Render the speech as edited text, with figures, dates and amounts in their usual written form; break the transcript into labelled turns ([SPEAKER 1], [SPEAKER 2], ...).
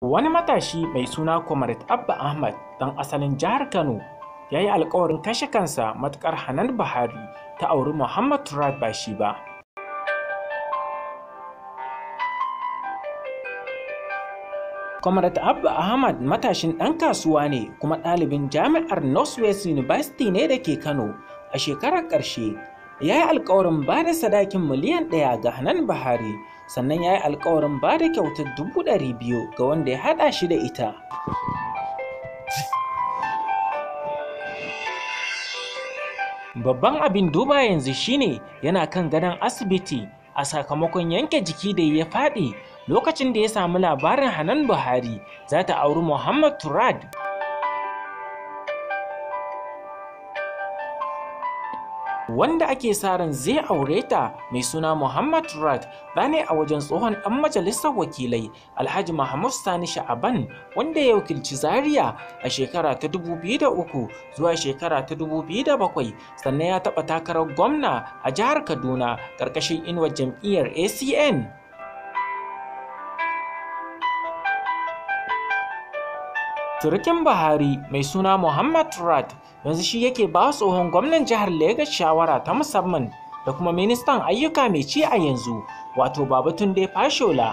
[SPEAKER 1] Wani matashi mai suna Comrade Abba Ahmad ɗan asalin jihar Kano ya yi alƙawarin kashe kansa matuƙar Hanan Buhari ta auri Muhammad Turad ba shi ba. Comrade Abba Ahmad matashin ɗan kasuwa ne kuma ɗalibin jami'ar Northwest University ne da ke Kano. A shekarar ƙarshe, ya yi alkawarin ba da sadakin miliyan 1 ga Hanan Buhari, sannan ya yi alkawarin ba da kyautar 200,000 ga wanda ya haɗa shi da ita. Babban abin duba yanzu shine yana kan gadon asibiti a sakamakon yanke jiki da ya faɗi lokacin da ya samu labarin Hanan Buhari za ta auri Muhammad Turad. Wanda ake sa ran zai aure ta mai suna Muhammad Turad ɗa ne a wajen tsohon ɗan majalisar wakilai Alhaji Mahmud Sani Sha'aban, wanda ya wakilci Zaria a shekara ta 2003 zuwa shekara ta 2007, sannan ya taɓa takarar gwamna a jihar Kaduna ƙarƙashin inuwar jam'iyyar ACN. Surukin Buhari mai suna Muhammad Turad yanzu shi yake ba tsohon gwamnan jihar Legas shawara ta musamman da kuma ministan ayyuka mai ci a yanzu, wato Babatunde Fashola.